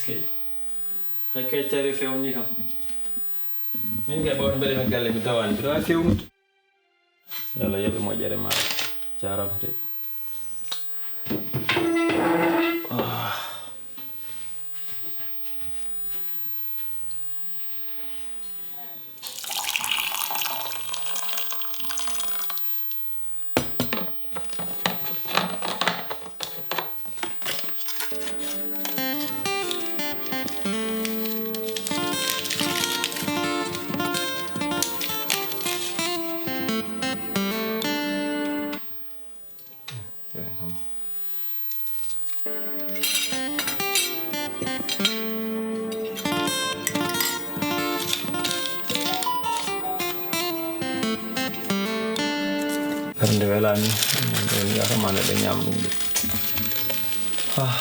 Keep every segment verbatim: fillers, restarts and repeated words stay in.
Kay. Hay kay tari fewni kam. Min kay ɓawɗo mbeɗa men galle mi dawani. Mbiɗa wawi fewnude. Yo Allah yoɓe moƴƴere ma. Jarama de. Ah. Ɓernde welaani, ɓe wiyata ma neɗɗo ñaam ɗum de. Ah.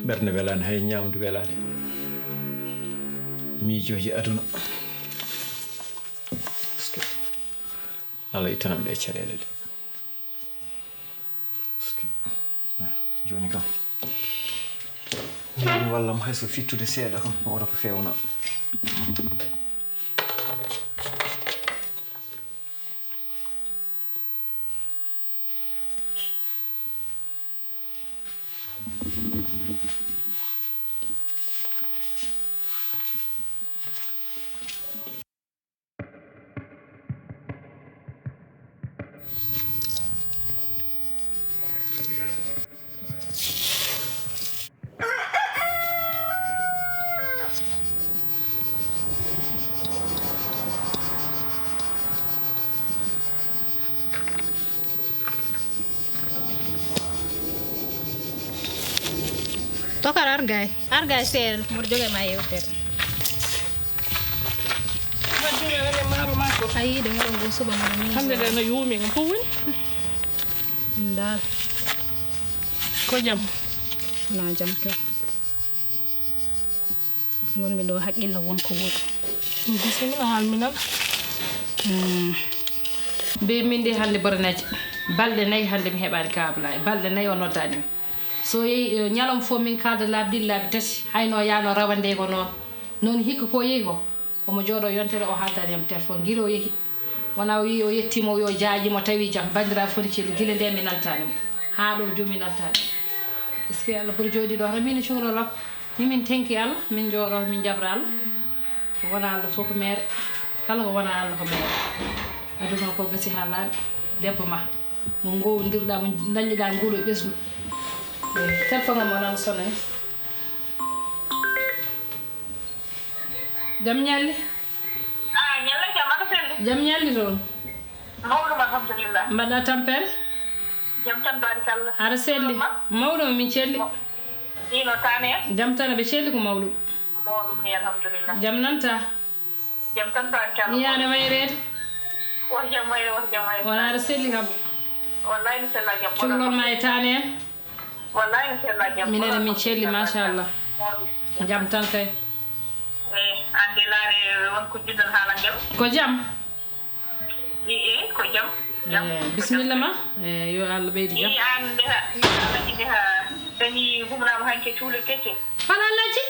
Ɓernde welaani, hay ñaamdu welaani. Miijooji aduna. Parce que Allah ittanam ɗe caɗeele ɗe. Parce que, ah, jooni kam. Jooni wallam hay so fittude seeɗa kam, wota ko fewna. Tokar, argay. Argay seeɗa, mboɗo jogii ma yewtere. Majjum e wele maaro makko. A yii de, mboɗo ngo suba mboɗo miiji. Hannde de no yuumi kam, ko woni? Ndaar. Ko jam? Wonaa jam kay. Ngonmi ɗo haqqilla won ko woɗi. Bisimilla, haalmi nana. Hmm. Mbi min de hannde Borenaji, balɗe nayi hannde mi heɓaani kaabla, balɗe nayi o noddaani mi. So yehi, eh, ñalawma fof min kaalda laabi ɗiɗi, laabi tati, hayno yaano rawande ko noon. Noon hikka ko yehi ko, omo jooɗo yontere o haaldaani am téléphone, gila o yehi. Wona o yii, o yettiima, o wii o jaajii mo, tawi jam. Banndiraaɓe fof ne celli, gila ndeen mi naltaani mo. Haa ɗo jooni mi naltaani mo. Est-ce que Allah ɓuri jooɗii ɗo tan? Min cukalel am. Min, min tenki Allah, min njooɗo, min njabra Allah. Ko wona Allah fof ko meere. Kala ko wona Allah ko meere. Aduna ko gasi haa laaɓi. Debbo ma. Mo ngoowondirɗaa, mo ndañɗiɗaa nguɗo ɓesngu. Eh, téléphone am o nana sona ni. Jam ñalli. Ah, ñalla jam, aɗa selli? Jam ñalli toon. Mawɗum, alhamdulillah. Mbaɗɗa tampere? Jam tan, barikalla. Aɗa selli? Mawɗum ma? Mawɗum, min celli. Mo-, ino tane? Jam tan, ɓe celli ko mawɗum. Mawɗum ni, alhamdulillah. Jam nanta? Jam tan, barikalla. Ni aɗa wayreede? Won jam wayre, won jam wayre. Wona aɗa selli kam? Wallahi mi sella jam. Cukalel ma e tane en? Wallahi mi sella jam. Minen min celli, machallah. Mawɗum. Jam tan kay. Eh, an de laare won ko jiɗɗon haalan jam? Ko jam? I, eh, ko jam. Jam. Eh, bisimilla ma. Eh, yo Allah ɓeydu jam. I, an de ha, i, Alaji de ha, dañi humnaama hanke cuule kecce. Fala Alaji?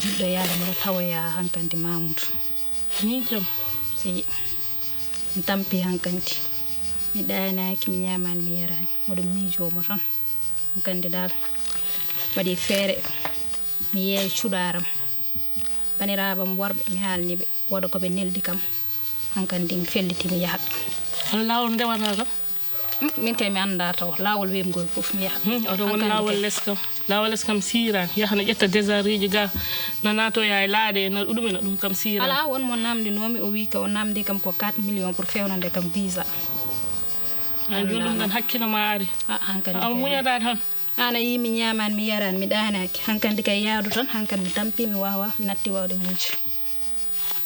Jiɗɗo yaade mboɗo tawoya hankandi Mamoudou. Miijo. Si. Mi tampi hankandi. Mi ɗaanaaki, mi ñaamaani, mi yaraani. Mboɗo miijoo mo tan. Hankandi dal. Waɗi feere. Mi yeeyi cuɗaaram. Baniraaɓam worɓe, mi haalni ɓe. Woɗa ko ɓe neldi kam. Hankandi mi felliti mi yaha. Hono laawol ndewata kam? Mm, min kay mi anndaa taw. Laawol weeɓngol fof mi yaha. Hmm, oto won hankandi laawol kay. Les kam. Laawol les kam siiraan. Yaha no ƴetta désert uji ga. Na naatoya e laaɗe, na ɗuɗume na ɗum kam siiraan. Alaa, won mo namndinoomi, o wii ka o namndi kam ko quatre millions pour fewnande kam visa. An jooni ɗum tan hakkilo ma ari. Ah, hankandi a kay. Muñata tan. An a yii mi ñaamaani, mi yaraani, mi ɗaanaaki. Hankandi kay yaadu tan, hankandi mi tampi, mi waawaa, mi natti waawde muñde.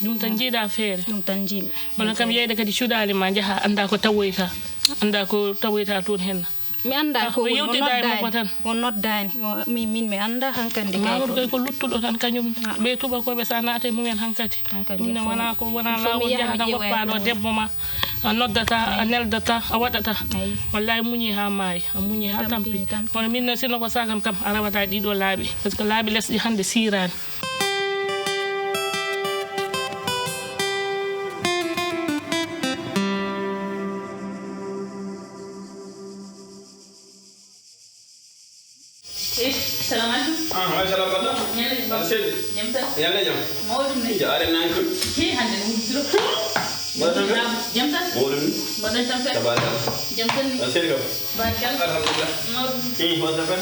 Ɗum tan njiiɗa feere. Ɗum tan njiimi. Kono kam yeyde kadi cuɗaali ma njaha, annda ko tawoyta. Annda ko tawoyta toon henna. Mi annda ko o yewtida e makko tan. O noddaani. O, min, min mi annda hankandi kay. Mamoudou kay ko luttuɗo tan kañum. Ah. Ɓe tubakoɓe sa naata e mumen hankadi. Hankadi ɗum ne fof. Wona ko wona fof mi laawol yaha jahata mi ƴeewa goppaɗo mo. Debbo ma. A noddata, a neldata, a waɗata. Ayi. Wallahi muñi ha maayi, a muñi ha tampi, tampi. Tampi. Kono min noon sinno ko sagam kam a rawata ɗiɗo laabi. Parce que laabi lesɗi hannde siirani. Eh, salamu aleykum. Ah, wa salam, Badda. Ñande jam. Aɗa selli? Jam tan. Ñande jam. Mawɗum ne? Jaare nan kon. He, hannde no woni trop. Mbaɗa tan ka? Jam tan. Mawɗum ni? Mbaɗa tan ka? Tabaraka. Jam tan ni. Aɗa selli kam? Barikalla. Alhamdulillah. Mawɗum. Eh, mbaɗa tan ka?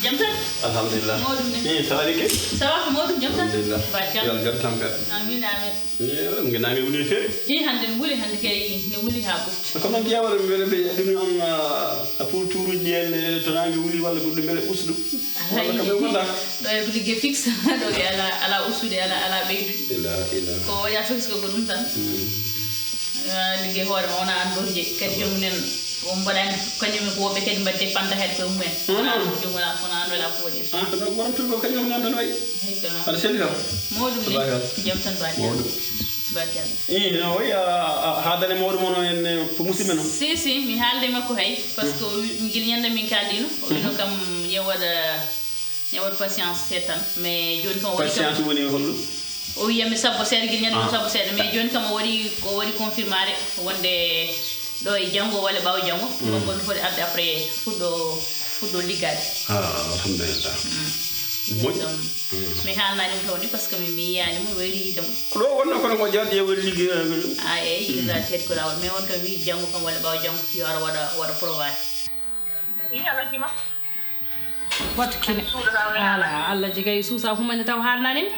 Jam tan. Alhamdulillah. Mawɗum ne? Eh, ça va, Rike? Ça va, mawɗum jam tan. Alhamdulillah. Barikalla. Yo Allah jaɓ tampere. Amin, amin. Eh, mi ngi nangi wuli feere. Eh, hannde no wuli, hannde kay no wuli haa ɓurti. Ko noon ƴeewata mi wiyata ɓe ɗum am, ah, a pour tuuruuji ɗi en, eh, to nangi wuli walla goɗɗum mbeɗa usta ɗum. Walla kamɓe wonda. Ɗo e ko liggey fixe, ɗo e ala, ala ustude, ala, ala ɓeydude. Ila, ila. Ko waɗa fixe ko, ko ɗum tan. Hmm. Ah, liggey hoore ma wona an gooto jeyi. Kadi joomum en o mbaɗani, kañum en ko woɓɓe kadi mbaɗi dépendre heen koye mumen. Hmm. Wona ɗum joom wona, wona an wala ko waɗi. Ah, ko ɗo borom tuuruko kañum noon tan wayi. Hikka noon. Aɗa selli kam? Mawɗum ni. Tabaraka. Jam tan barikalla. Mawɗum. Barikalla. Eh, no wayi a, a, haadani mawɗo mon o en, eh, ko musidɓe noon? Si, si, mi haalde makko hay, parce que o wi-, ngil ñande min kaaldino, o wino kam yo waɗa, yo waɗ patience seeɗa tan, mais jooni kam o waɗi kam. Patience woni holɗum? O wiya mi sabbo seeɗa, ngil ñande mi sabbo seeɗa, mais jooni kam o waɗi, o waɗi confirmade wonde ɗo e janngo walla ɓaawo janngo, mm, gonɗo foti arde après fuɗɗo, fuɗɗo liggaade. Ah, alhamdulillah. Mm. Moƴƴi. Ɗum, mm, mi haalnaani mo tawde parce que mi, mi yiyaani mo, mi wayri yiide mo. Ko ɗo wonno kono ko jawdi e woni liggeeyoyagol ɗum? Ah, eey, mm, yiɗa teeɗi ko laawol. Mais on kam wiyi janngo kam walla ɓaawo janngo yo ara waɗa, waɗa provade. Ii, Alhaji ma. Wattu kine. Suuɗa kam ala, Allah jogay suusa humande taw haalnaani mi.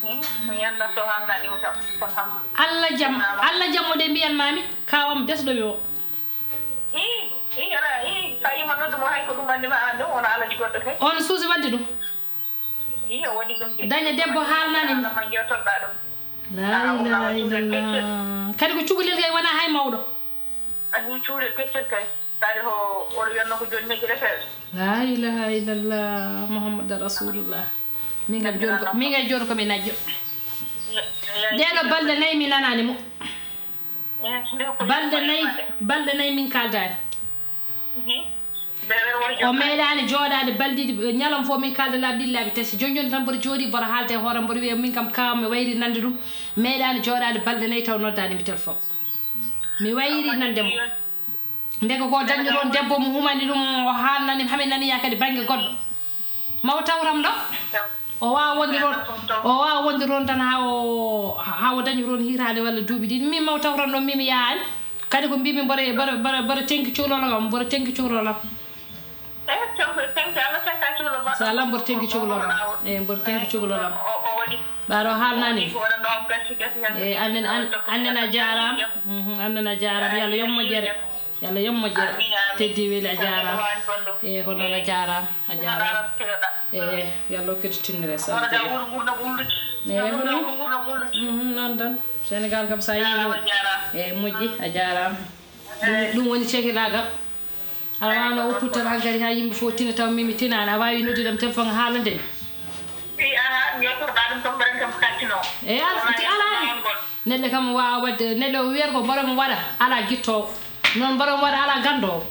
Mhm. Mi anndaa so haalnaani mi kam. Ko kam. Allah jam, Allah jam o de mbiyan mami, kawam desɗo mi o. Ii, ii, aɗa, ii, so a yii ma noddu mo hay ko ɗum anndi ma, aan ɗum wona alaji goɗɗo kay. On suusi waɗde ɗum? Ii, o waɗi ɗum de. Daña debbo haalnani mi. Ala ma jootonɗaa ɗum. La ilaha illallah. Kadi ko cukalel kay wona hay mawɗo. A ɗum cukalel peccel kay. Kadi ko oɗo wiyatno ko jooni majji resel. La ilaha illallah, Muhammad Rasulullah. Min kam jooni ko, min kam jooni ko mi najjo. Ɗeɗo balɗe nayi mi nanani mo. Balɗe nayi, balɗe nayi min kaaldaani. O meeɗaani jooɗaade balɗe ɗiɗi, ñalawma fof min kaalda laabi ɗiɗi, laabi tati. Jooni jooni tan mboɗo jooɗii, mboɗo haalda e hoore am, mboɗo wiya min kam kaw mi wayri nande ɗum. Meeɗaani jooɗaade balɗe nayi taw noddaani mi téléphone. Mi wayri nande mo. Ndeke ko dañde toon debbo mo humani ɗum, o haalnani mi, hami naniya kadi bannge goɗɗo. Ma o tawram ɗo. O waawa wonde toon, o waawa wonde toon tan haa o, haa o dañi toon hitaande walla duuɓi ɗiɗi. Min ma o tawran ɗo, min mi yahaani. Kadi ko mbimi mboɗo, mboɗo, mboɗo, mboɗo tenki cukalel am, mboɗo tenki cukalel am. Eey, tenki, tenki, Allah tenka cukalel ma. Sala mboɗo tenki cukalel am. Eey, mboɗo tenki cukalel am. O, o waɗi. Ɓaaɗo haalnani. O waɗi ko waɗa ɗo am gasi, gasi, gasi. Eey, annen, an-, annen a jaaraama. Mhm, annen a jaaraama. Yo Allah yoɓ moƴƴere. Yo Allah yoɓ moƴƴere. Amiin, amiin. Teddi weli a jaaraama. Eey, ko noon a jaaraama. A jaaraama. Eey, yo Allah hokkete tinnere e salde. Eey, ko noon. Mhm, noon tan. Senegal kam so a yii. Eey, moƴƴi, a jaaraama. Ɗum, ɗum woni cekilaagal. Aɗa waawi no o puttan hankadi haa yimɓe fof tina taw min mi tinaani. A waawi noddude am téléphone haalande mi. Eey, alaa. Neɗɗo kam waawa waɗde, neɗɗo wiyata ko mboɗo mo waɗa, alaa gittoowo. Noon mboɗo mo waɗa, alaa ganndoowo.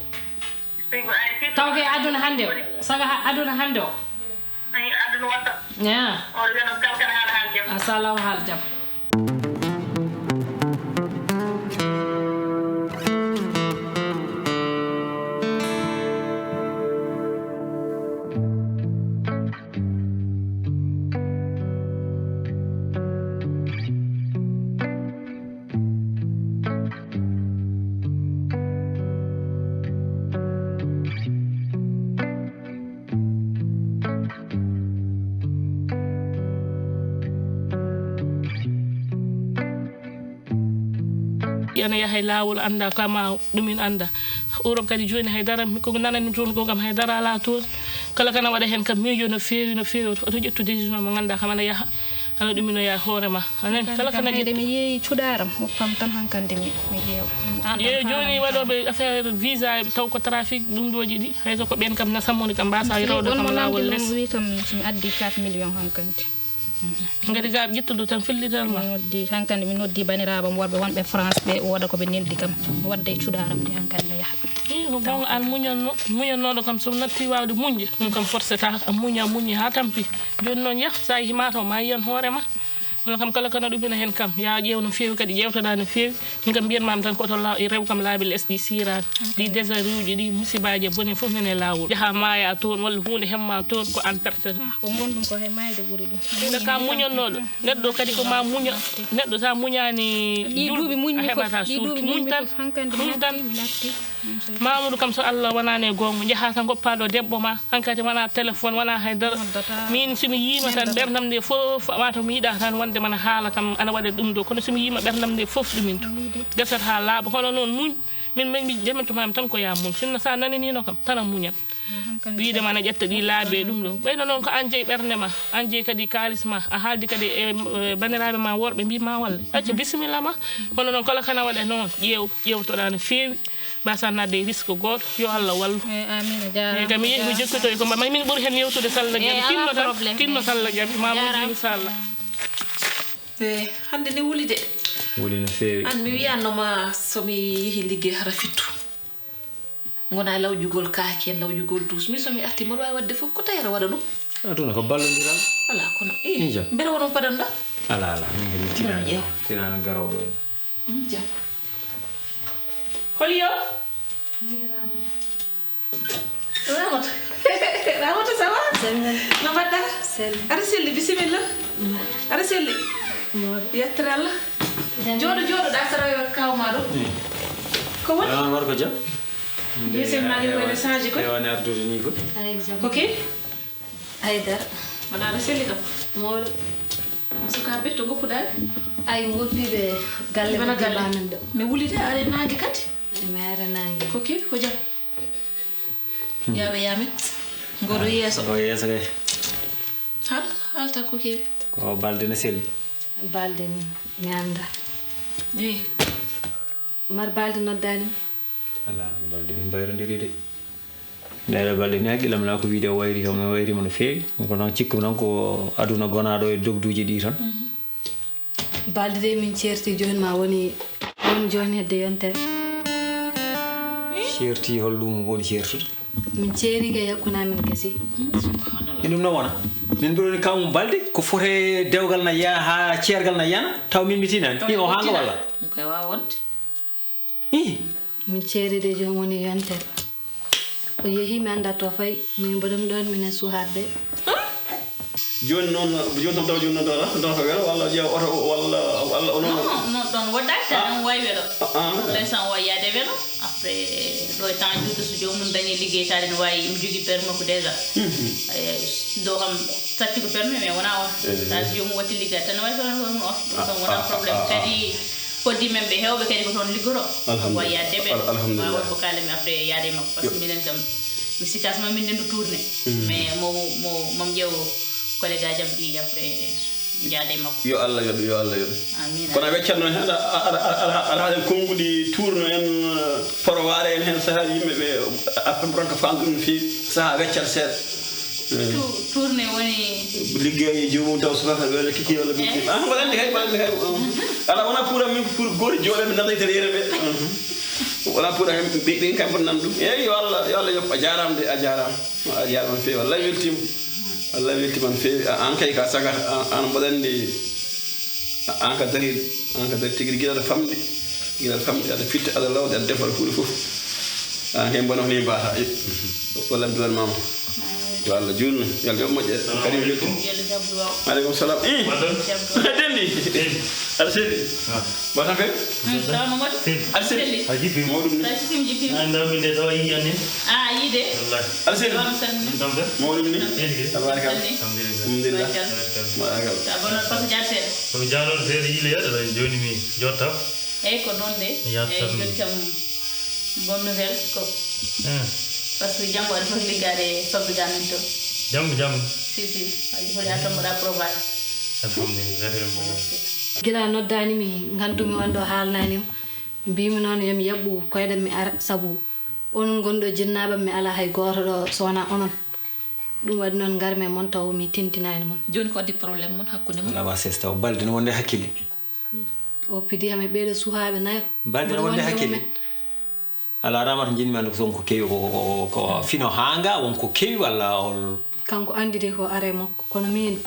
Taw kay aduna hannde o, saga ha-, aduna hannde o. Eey, aduna waɗta. Ya. O yono kalkal haala haal jam. A salaw haal jam. Ene yaha e laawol, annda kama ɗumin annda. Europe kadi jooni haydara, ko nananmi toon ko kam haydara alaa toon. Kala kana waɗa heen kam miijo no feewi, no feewi. Oto ƴettu décision mo ngannduɗaa kam ana yaha. Ana ɗuminoya hoore ma. Anen, kala kana ƴettu. Mi yeeyi cuɗaaram, hokkam tan hankandi mi, mi ƴeewa. An Yeeyo tan jooni haala waɗooɓe affaire visa taw ko trafic ɗum ɗooji ɗi. Hay so ko ɓeen kam na sammoni kam mbasa rewde kam laawol les. Wi kam so mi addi quatre millions hankandi. Ngati ga ƴettudu tan fellital ma. Mi noddi hankandi, mi noddi baniraaɓam worɓe wonɓe France ɓe, wooda ko ɓe neldi kam. Wadde e cuɗaaram de hankandi mi yaha. Ii, ko goonga, an muñanno, muñannooɗo kam so natti waawde muñde, ɗum kam forcetaka, a muña, muñi haa tampi. Jooni noon yah, so a yehii ma taw ma yiyan hoore ma. Kono kam kala kana ɗumina heen kam, ya ƴeew no feewi kadi ƴeewtoɗaa no feewi. Min kam mbiyan maam tan ko to la-, rew kam laabi les ɗi siiraani. Ɗi désert uji, ɗi musibaaji e bone fof nene laawol. Yaha maaya toon walla huunde hemma toon ko an perte. Ah, ko ngonɗum ko he maayde ɓuri ɗum. Ɗum ka muñannooɗo. Neɗɗo kadi ko ma muña. Neɗɗo sa muñaani ɗi jul-, duuɓi muñmi a heɓata fof, ɗi suudu. Duuɓi muñ muñmi tan. Fof, hankandi mi muñ tan. Natti, mi natti. Mamadou kam so Allah wonani e goonga, njaha tan ngoppa ɗo debbo ma, hankadi wona téléphone, wona haydara. Noddata. Min somi yiima tan ɓerndam nde fof, wata mi yiɗa tan wonde mana haala kam ana waɗa ɗum ɗo, kono somi yiima ɓerndam nde fof ɗumin to. Gasat ha laaɓa, kono noon muñ, min min mi jamanto ma tan ko ya muñ, sinno sa nananino kam, tan a muñat. Wiide mana ƴetta ɗi laabi e ɗum ɗo. Ɓeyno noon ko an jeyi ɓernde ma, an jeyi kadi kaalis ma, a haaldi kadi e, e baniraaɓe ma worɓe mbi ma walla. Acca bisimilla ma, kono noon kala kana waɗa noon, ƴeew, ƴeewtoɗa no feewi. Mbasa nadde e risque gooto, yo Allah wallu. Eyi, amiin, a jaaraama. Eyi, kam mi yehi mi jokkitoy ko mba-, min ɓuri heen yewtude Salla Jabi. Eyi, alaa problème. Tinno Salla Jabi, ma moƴƴi inchallah. Eyi, hannde ne wuli de. Wuli no feewi. An mi wiyanno ma so mi yehi liggey hara fittu. Ngona e lawƴugol kaake en, lawƴugol duus. Min so mi arti mboɗo waawi waɗde fof, ko tawata waɗa ɗum? Aduna ko ballondiral. Alaa kono, eh, mbele wono padanɗa? Alaa, alaa, min kadi tinano, tinano garooɗo en. Mm, jam. Holi yo? Ramata. Ramata, ça va? Jam. No mbaɗɗa? Selli. Aɗa selli, bisimilla. Mm. Aɗa selli? Moɗo. Yettere Allah. Jam. Jooɗo, jooɗo, ɗa sara yo kaw ma ɗo. Mm. Ko woni? Ah, war ko jam? Deuxième ma ni wayno changé ko? Woni ardude ni ko? Ay, jam. Ko ke? Haydara. Wona aɗa selli kam? Moɗo. Sukaaɓe to goppuɗaa? Ay, ngoppiiɓe galle. Wona galle amen ɗo. Mi wuli de, are naange kadi. Ay, mi are naange. Ko kewi ko jam? Hmm. Yaaɓe yaamen. Ngoɗo yeeso. Ko yeeso kay. Hal, hal tan ko kewi. Ko balde ne selli. Balde ni, mi annda. Eyi. Mar balde noddaani mi. Alaa, balde min mbayrondiri de. Ndayɗo balde ni haqqillam na ko wiide o wayri kam, o wayri mo no feewi. Ko noon cikku noon ko aduna gonaaɗo e dogduuji ɗi tan. Mhm. Balde de min ceerti jooni ma woni, woni jooni hedde yontere. Ceerti hol ɗum woni ceertude? Min ceeri kay hakkunde amin gasi. Subhanallah. E ɗum no wona. Min mbiɗo ni kaw mum balde ko fote dewgal na yaa haa ceergal na yana, taw min mi tinaani. Taw min o haanga walla? Ɗum koy waawa wonde. Ih. Mi ceeride joom woni yontere. O yehi mi annda to fayi, min mboɗo mi ɗon minen suhaaɓe. Jooni noon, jooni tan taw jooni noon tawa, tawa ko welo walla ƴeewa oto walla, walla o noon. Non, non, ɗon woɗɗaaki tan, ah, en wayi welo. Ah, ah. Ndeysaan o wayi yaade welo. Après, ɗo e temps juuɗe so joomum dañi liggey taade ne wawi, mi jogii permis makko déjà. Mhm. Eh, ɗo kam saccugo permis mais wona on. Eh. Taade joomum watti liggey tan ne wawi sono hono on. Ɗum kam wona, ah, problème. Ah, ah. Kadi koddi men ɓe hewɓe kadi ko toon liggoto. Alhamdulillah. Wawi yaade ɓe. Al-, alhamdulillah. Wawa ko kaale mi après yaade makko. Parce que minen kam mi sikka so ma min ndendu tourné. Mhm. Mais mo, mo, mo mi ƴeew collègue ajam ɗi après. Njaade e makko. Yo Allah yoɓe, yo Allah yoɓe. Amiin. Kono a weccanno heen, aɗa, aɗa, aɗa, aɗa haaɗen konnguɗi tourno en, eh, poroware en heen sahaa yimɓe ɓe, a, a, ronka faamde ɗum no feewi, sahaa weccat seeɗa. Eh. Tu-, tourné woni. Liggey e joomum taw subaka walla kiki walla biki. Eh. Ah, mbaɗa anndi kay, mbaɗa anndi kay. Ala wona pour am, min ko pour goto jooɗo mi nana e tere ɓe. Wona pour am, ɓe, ɓe kam mbaɗa nan ɗum. Eyi, yo Allah, yo Allah yoɓ, a jaaraama de, a jaaraama. A jaaraama no feewi, wallahi weltiima. Allah weltima no feewi. A- an kay ka saga, an- an mboɗa anndi. A- an ka dari, an ka dari tigi gila aɗa famɗi, gila aɗa famɗi, aɗa fitta, aɗa lawde, aɗa defal kuuɗe fof. An kay mbona ko ni mbata. Walla abdouwal mama. Yo Allah juutnu. Yo Allah yoɓ moƴƴere. Karim weltima. Aleykum salam. I. Dendi. Aɗa selli? Mbaɗa tampere? Aɗa selli? A jippima. Mawɗum ni. Aɗa selli? Mawɗum ni. Tabaraka. Alhamdulillah. Tabaraka. Komi jaalooɗo seeɗa yiile yeeɗa ɗo, jooni mi jotta. Eyyi, ko noon de. Mi yaatta. Eyyi, jooni kam, bonne nouvelle ko. Eh. Parce que janngo aɗa foti liggaade e sobbe ga min to. Janngo, janngo. Si, si. Aɗa foti haa tan mbaɗa provade. Alhamdulillah. Gila noddaani mi, nganndu-mi wonɗo haalnaani mi. Mbiimi noon yo mi yaɓɓu koyɗam mi ara, sabu onon ngonɗo jinnaaɓe, mi alaa hay gooto ɗo so wonaa onon. Ɗum waɗi noon ngarmi e mon taw mi tintinaani mon. Jooni ko addi problème mon hakkunde mon? Alaa wa sesta o balɗe no wonde hakkille. O pidi am e ɓeeɗo suhaaɓe nayo. Balɗe no wonde hakkille. Alaa, Ramata, njiɗmi anndu ko won ko kewi, ko, ko, ko, ko fino haa nga, won ko kewi walla on? Kanko anndi de ko are makko, kono min,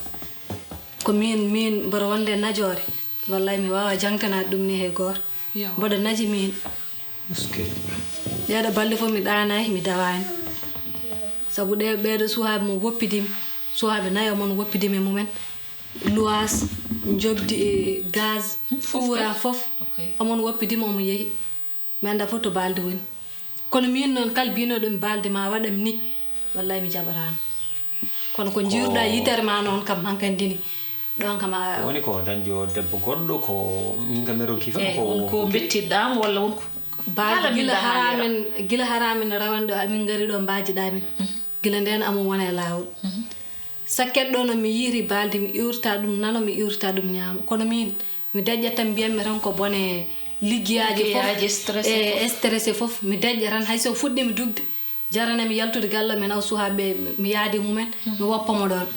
ko min, min mboɗo wonde najoore. Wallay mi waawa jangtanaade ɗum ni hay gooto. Yo. Mboɗo naji min. Est-ce que? Ɗeeɗo balɗe fof mi ɗaanaaki, mi dawaani. Sabu ɗe, ɓeeɗo suhaaɓe mo woppidimi, suhaaɓe nayo mon woppidimi e mumen. Luwaas, njoɓdi e gaz, fof courant kay. Fof. Ok. Omon woppidimi, omo yehi. Mi anndaa fof to balɗe woni. Kono miin noon, kala biinooɗo mi balɗe ma waɗam ni, wallay mi jaɓataano. Kono ko njiiruɗaa yitere ma noon kam, hankandi ni, ɗoon kam a woni ko dañjo debbo goɗɗo, ko min kam mi ronki kam. Eyi, ko won ko mbettiɗaa mo walla won ko balɗe gila haramen, gila haramen rawanɗo amin ngari ɗo mbaajiɗaa min. Gila ndeen amin wona e laawol. Sakket ɗo no mi yiiri balɗe, mi iwrta ɗum nano, mi iwrta ɗum ñaamo. Kono miin, mi daƴƴat tan, mbiyanmi tan ko bone liggeyaaji fof, liggeyaaji, stressé e fof. Stressé fof. Mi daƴƴa tan, hay so fuɗɗiimi dugde, jaranami yaltude galle, mi nawa suhaaɓe, mi yaadi mumen, mi woppa mo ɗoon.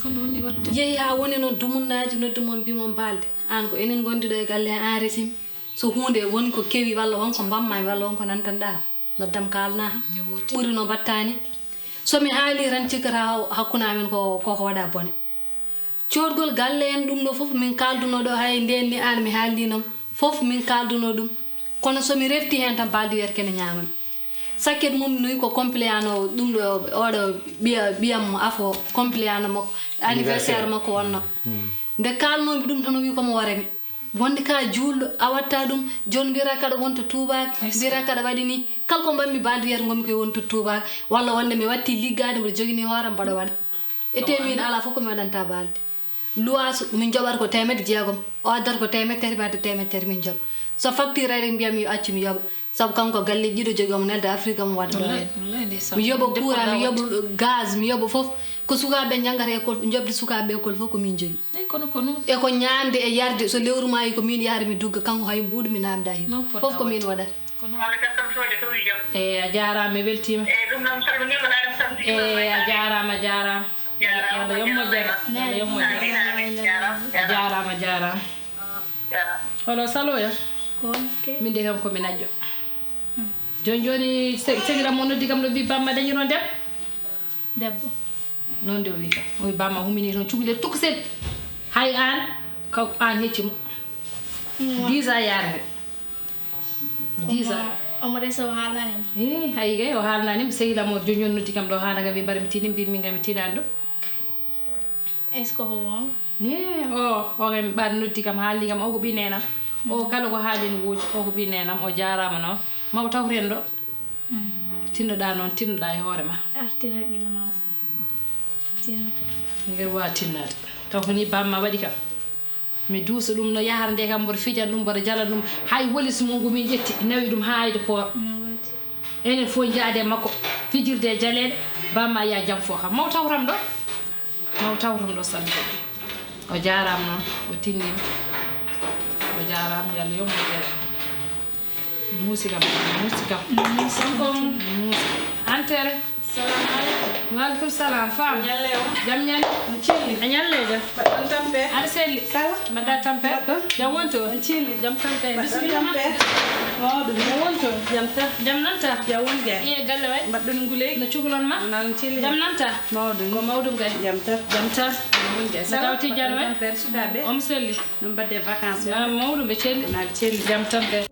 Ko noon ni waɗde. Yehi haa woni noon dumunnaaji, noddi mo, mbii mo balɗe. Aan ko enen ngondi ɗo e galle he, aan resimi. So huunde woni ko kewi walla won ko mbammaami walla won ko nantanɗaa, noddam kaalnaa kam. Ɓuri no mbaɗtaa ni. So mi haalii tan cikkata hakkunde amen ko, ko hoɗa bone. Coodgol galle en ɗum ɗo fof min kaaldunoo ɗo, hay ndeen ni aan mi haaldiino fof min kaaldunoo ɗum. Kono so mi refti heen tan balɗe wiyata kene ñaama mi. Sakket mum nuy ko compléano ɗum ɗo, oɗo ɓiya, ɓiyam mo afo, compléano makko, anniversaire makko wonno. Nde kaalnoomi ɗum tan o wi ko mo warami. Wonde ka juulɗo, a watta ɗum, jooni mbiyata kaɗa wonta tuubaaka, mbiyata kaɗa waɗi ni. Kala ko mbaɗmi balɗe wiyata ngonmi koye wontude tuubaaka, walla wonde mi watti liggaade, mboɗo jogini hoore am, mboɗo waɗa. Ete min alaa fof ko mi waɗanta balɗe. Luwaasu, min njoɓata ko teemedde jeegom, o addata ko teemedde tati, mi adda teemedde tati, min njoɓa. So facture ari, mbiyam yo accu, mi yoɓa. Sabu kanko galleeji ɗiɗo jogii, omo nelda Afrique, omo waɗa ɗo heen. Wallay, wallay, ndeysaan. Mi yoɓa courant, mi yoɓa gaz, mi yoɓa fof. Ko sukaaɓe njanngata école, njoɓdi sukaaɓe école fof ko min jogii. Eyi, kono ko noon. E ko ñaamde e yarde, so lewru maayi ko min yahata mi dugga, kanko hay mbuuɗu mi naamndaa heen. Fof ko min waɗata. Eyi, a jaaraama, mi weltiima. Eyi, a jaaraama, a jaaraama. Yo Allah yoɓ moƴƴere. Yo Allah yoɓ moƴƴere. A jaaraama, a jaaraama. Holo Saloya? Ko on ke? Min de kam ko mi najjo. Jooni, jooni, se-, segiram mo noddi kam ɗo, mbi bamma dañi toon debbo. Debbo. Noon de o wi kam. O wi bamma humini toon cukalel tokosel. Hay aan, kaw aan hecci mo. Dix ans yaarata. Dix ans. Omo, omo resa o haalnaani mo. Eh, hay kay o haalnaani mo. Sehil am o jooni jooni noddi kam ɗo haala nga wi mbar mi tini, mbi min kam mi tinaani ɗum. Est-ce que ko goonga? Ni o, o kay mi ɓaade noddi kam, haalni kam, o ko ɓii neenam. O kala ko haali no woodi, o ko ɓii neenam, o jaaraama noon. Maw tawten ɗo. Mm. Tinnoɗaa noon, tinnoɗaa e hoore ma. Artir hakkille ma. Tinno. Ngel waawa tinnaade. Taw ko ni bamma waɗi kam. Mi duusa ɗum no yahata nde kam, mboɗo fijan ɗum, mboɗo jalan ɗum. Hay walis mum ngu min ƴetti, nawi ɗum haa aéroport. No waɗi? Enen fof njaade e makko, fijirde e jaleeɗe, bamma ya jam fof kam. Maw tawtam ɗo. Maw tawtam ɗo, Samba. O jaaraama noon, o tinniima. O jaaraama, yo Allah yoɓ moƴƴere. Muusi kam, muusi kam. Muusi kam. Muusi. Entrée. Salamu aleykum. Wa aleykum salam, femme. Ñalle o. Jam ñande. No celli? A ñalle jam. Mbaɗɗon tampere? Aɗa selli? Ça va? Mbaɗɗa tampere? Mbaɗɗon? Jam woni toon? No celli? Jam tan kay. Mbaɗɗon tampere? Bisimilla ma. Mawɗum. No woni toon? Jam tan. Jam nanta? Jam woni kay. Iye galle way? Mbaɗɗon nguleyki? No cukul on ma? Naan cili. Jam nanta? Mawɗum. Jam tan. Jam tan? Jam woni kay. Sara? Taw tijjaan way? Père sukaaɓe. Omo selli. Ɗum mbaɗde vacances ma? Mawɗum ɓe celli. Naɓe celli. Jam tan kay.